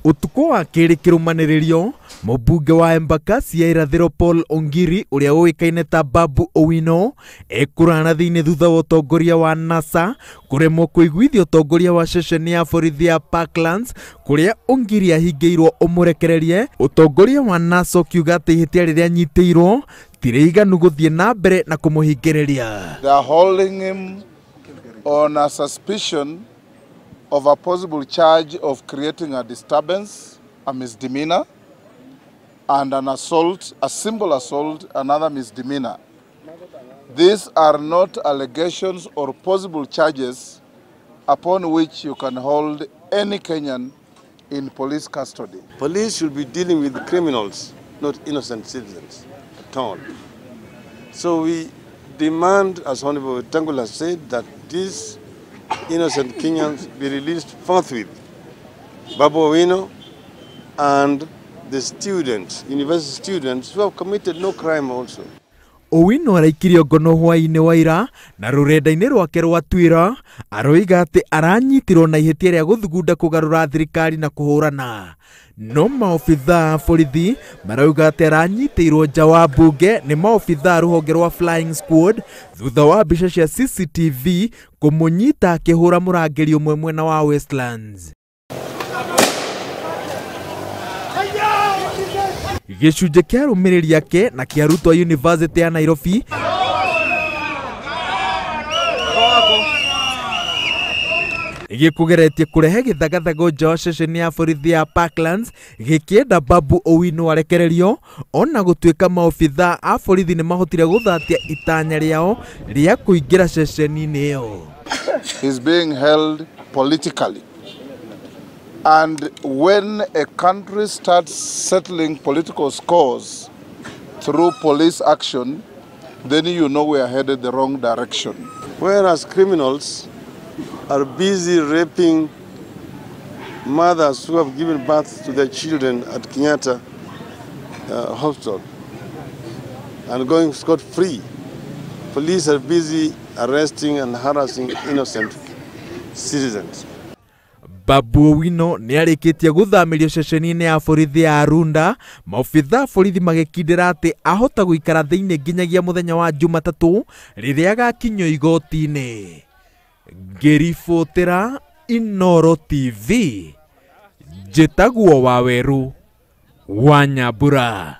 Utukũ wa kerĩ kĩrũmanĩrĩrio, mũmbunge wa Embakasi ya irathĩro Paul Ongiri ũrĩa ũĩkaine ta Babu Owino ekũrana thĩinĩ thutha wa ũtongoria wa NASA kũremwo kũiguithia ũtongoria wa ceceni ya borithi ya Parklands kũrĩa Ongiri ahingĩirwo ũmũrekererie. Ũtongoria wa NASA ũkiuga atĩ ihĩtia rĩrĩa anyitĩirwo ti rĩiganu gũthiĩ na mbere na kũmũhingĩrĩria. They are holding him on a suspicion of a possible charge of creating a disturbance, a misdemeanor, and an assault, a simple assault, another misdemeanor. These are not allegations or possible charges upon which you can hold any Kenyan in police custody. Police should be dealing with criminals, not innocent citizens at all. So we demand, as Honorable Wetangula said, that these innocent Kenyans be released forthwith. Babu Owino and the students, university students who have committed no crime also. Owino araikirio ngono hwaĩ-inĩ wa ira na rũrenda-inĩ rwake rwa Twitter aroiga atĩ aranyitirwo na ihĩtia rĩa gũthugunda kũgarũra thirikari na kũhũrana. No maobithaa a borithi marauga atĩ aranyitĩirwo nja wa mbunge nĩ maobithaa a rũhonge rwa Flying Squad thutha wa mbica cia CCTV kũmũnyita akĩhũra mũrangĩri ũmwe mwena wa Westlands. Gĩcunjĩ kĩa arũmĩrĩri ake na kĩa arutwo a University ya Nairobi gĩkũgeretie kũrehe gĩthagathago nja wa ceceni ya borithi ya Parklands gĩkĩenda Babu Owino arekererio, ona gũtuĩka maobithaa a borithi nĩ mahotire gũthatia itanya rĩao rĩa kũingĩra ceceni-inĩ ĩyo. He's being held politically. And when a country starts settling political scores through police action, then you know we are headed the wrong direction. Whereas criminals are busy raping mothers who have given birth to their children at Kenyatta Hospital and going scot-free. Police are busy arresting and harassing innocent citizens. Babu Owino nĩ arĩkĩtie gũthamĩrio ceceni-inĩ ya borithi ya Runda, maobithaa borithi magĩkindĩra atĩ ahota gũikara thĩinĩ nginyagia mũthenya wa Jumatatũ rĩrĩa agakinyio igoti-inĩ. Ngĩribotera Inooro TV, njĩtagwo Waweru wa Nyambura.